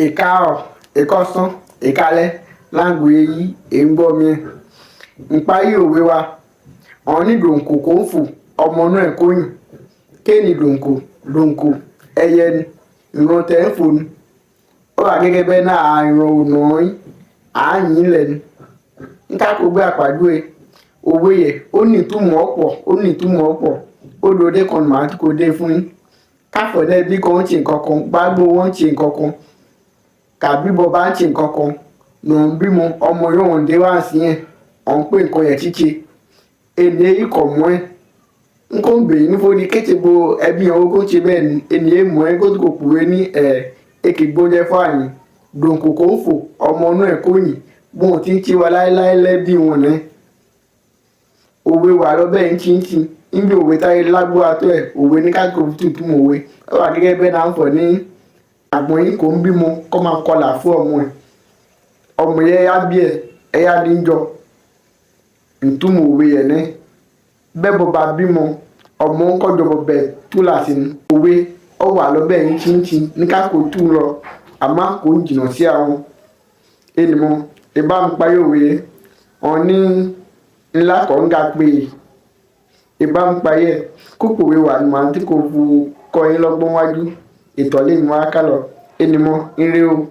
Ẹ̀kaàrọ̀, ẹ̀kaọ̀sán, ẹ̀kaálẹ́ láǹgò èyí ẹ̀ ń gbọ́ mi ẹ̀. Ìparí òwe wa, ọ̀n ní dòǹkò kó ń fò, ọmọ inú ẹ̀ kó yìn. Kéènì dòǹkò? Dòǹkò ẹyẹ ni, ìran tẹ̀ ń fò ni. Ó wà gẹ́gẹ́ bẹ́ẹ̀ náà ìran ọ̀nà yín, à ń yìn lẹ̀ ni. Nká kó gbé àpàdúwe òwe yẹ, ó ní ìtumọ̀ ọ̀pọ̀, ó ní ìtumọ̀ ọ̀pọ̀. Ó lóde kan màá kó dé fún yín. Káfọ̀dẹ́ bí kan ń ṣe nǹkan kan, gbágbó wọn ń ṣe nǹkan kan, kàbí bọ́ bá ń ṣe nǹkan kan, nà ń bímọ, ọmọ yóò ń dé wá sí yẹn, ọ̀ ń pè nǹkan yẹn chíche. Ènìyàn yìí kọ̀ mọ́ ẹ̀. Nko ń bèyí nífò ní kété bo ẹbí yẹn kó ṣe bẹ́ẹ̀ ni ènìyàn mọ̀ ẹ́ kó tó kò pòwe ní ẹ̀ èkì gbóúnjẹ fún àyìn. Dòǹkò kó ń fò, ọmọ inú ẹ̀ kó yìn. Bóun ti ń ṣe wa láéláé lẹ́bí wọn nẹ́. Òwe wà lọ́bẹ̀ ń chí ń. Níbi òwe táyé lágbára tó ẹ̀, òwe ní ká kó tútù òwe. Ó wà gẹ́gẹ́ bẹ́ẹ̀ náà ń fọ̀ ní àgbọ̀n yìí kò ń bímọ kó máa kọlà fún ọmọ ẹ̀. Ọmọ yẹn á bí ẹ̀, ẹ̀yà ní jọ. Ìtumọ̀ òwe yẹn nẹ́. Bẹ́ẹ̀ bọ́ bá bímọ, ọmọ ń kọjọ bọ̀ bẹ̀ túláàsì ni. Òwe ó wà lọ́bẹ̀ ń chí ń ní ká kó tú lọ, àmọ́ kò ń jìnnà sí àwọn. Ènìmọ̀, ìbá mi parí òwe yẹn, ọ̀n ní ńlá kọ́ ń ga pé ìbá mi parí ẹ̀, kókò òwe wà ní màá tí kò fu kọ́ yín lọ́gbọ́n wájú. Ìtọ́lé mi wá kálọ̀. Ènìmọ̀, ire o.